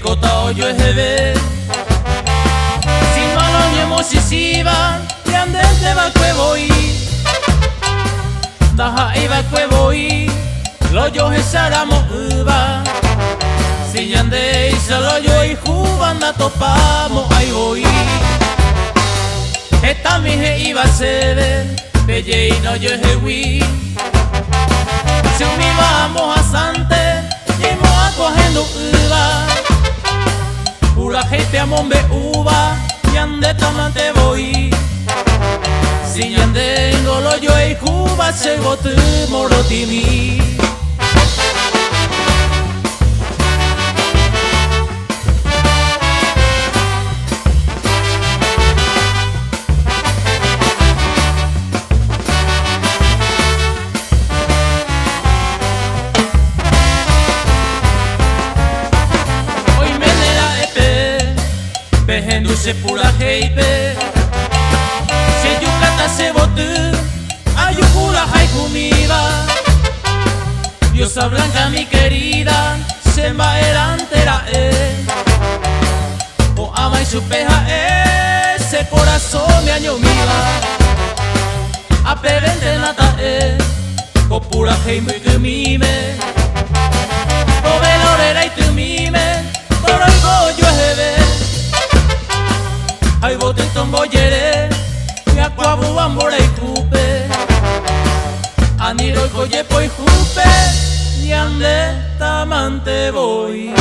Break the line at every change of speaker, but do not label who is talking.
Jaikóta ojoeheve. Si malo ñemosisíva, ñandénte va'ekue voi. Ndaha'éi va'ekue voi, rojohecharamo'ỹva. Si ñandéicha rojoayhúva ndatopámo'ãi voi. Hetami he'íva chéve pejeína ojoehegui. Che umíva amohasánte ñaimo'ã ko ahendu'ỹva. Purahéipe amombe'úva ñandétamante voi. Si ñandéngo rojoayhúva che yvoty morotĩmi. Oiméne ra'e pe pehendu che purahéipe, che jukáta che voty ajuhu la hayhumíva. Diosa blanca mi querida, che mba'erãnte ra'e. Ko'ãva ichupe ha'e che korasõme añomíva. Apevéntena ta'e ko purahéi mbykymíme, ko velo reraitymíme toroigo ojueheve. Ha yvoty tombojere hyakuavúva mborayhúpe, ani roiko jepoyhúpe ñande tamante voi.